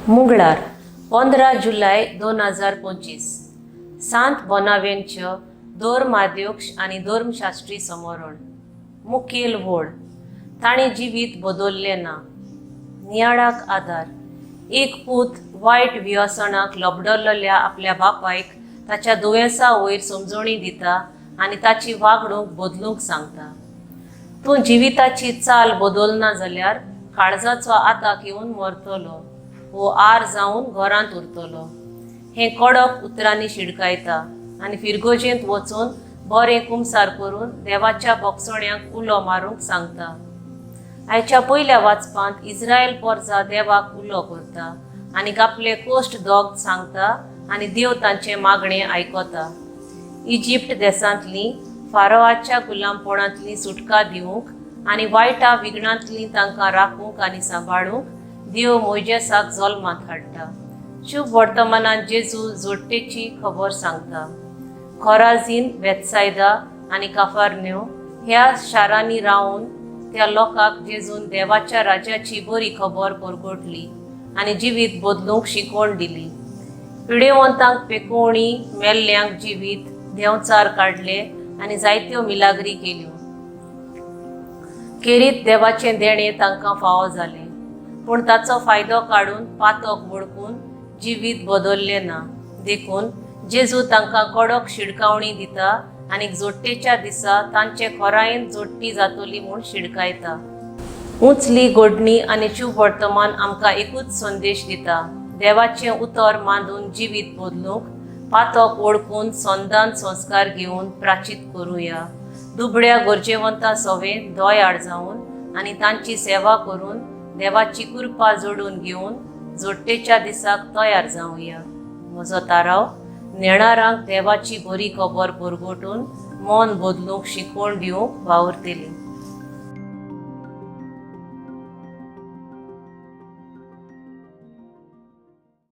मंगळार 15 जुलय 2025, सांत बोनावेंच्य धर्माध्यक्ष आनी धर्मशास्त्री समरण. मुखेल व्हड ताणें जिवीत बदललें ना. नियाळाक आदार. एक पूत वायट व्यसनाक लबडलेल्या आपल्या बापायक ताच्या दुयेंसा वयर समजणी दिता आनी ताची वागणूक बदलूंक सांगता. तूं जिविताची चाल बदलना जाल्यार काळजाचो आताक येवन मरतलो वो आर जावन घरांत उरतलो हें कडक उतरांनी शिडकायता आनी फिरगोजेंत वचून बरें कुमसार करून देवाच्या बोगसोण्यांक उलो मारूंक सांगता. आयच्या पयल्या वाचपांत इस्रायल पोरजा देवाक उलो करता आनी आपले कोश्ट दोग सांगता आनी देव तांचें मागणें आयकता. इजिप्त देशांतली फारोआच्या गुलामपणांतली सुटका दिवंक आनी वायटा विघ्नांतली तांकां राखूंक आनी सांबाळूंक देव मोयजेसाक जल्मांत हाडटा. शुभ वर्तमानांत जेजू जोडटेची खबर सांगता. खोराझीन, बेतसायदा आनी काफारन्यो ह्या शारांनी रावन त्या लोकांक जेजून देवाच्या राज्याची बरी खबर परगटली आनी जिवीत बदलूंक शिकवण दिली. पिडेवंतांक पेकोवणी, मेल्ल्यांक जिवीत, देंवचार काडले आनी जायत्यो मिलाग्री केल्यो. खेरीत देवाचें देणें तांकां फावो जालें, पूण ताचो फायदो काडून पातक वळखून जिवीत बदललें ना. देखून जेजू तांकां कडक शिडकावणी दिता आनी जोडटेच्या दिसा तांचे खोरायेन जोडटी जातली म्हूण शिडकायता. उंचली गोडणी आनी शुभ वर्तमान आमकां एकूच संदेश दिता: देवाचें उतर मांदून जिवीत बदलूंक, पातक वळखून संदान संस्कार घेवन प्राचीत करुया. दुबळ्या गरजेवंता सवें दयाळ जावन आनी तांची सेवा करून देवाची कृपा जोडून घेवन जोडटेच्या दिसाक तयार जावया. म्हजो ताराव: नेणारांक देवाची बरी खबर परगटून मन बदलूंक शिकवण दिवंक वावुरतली.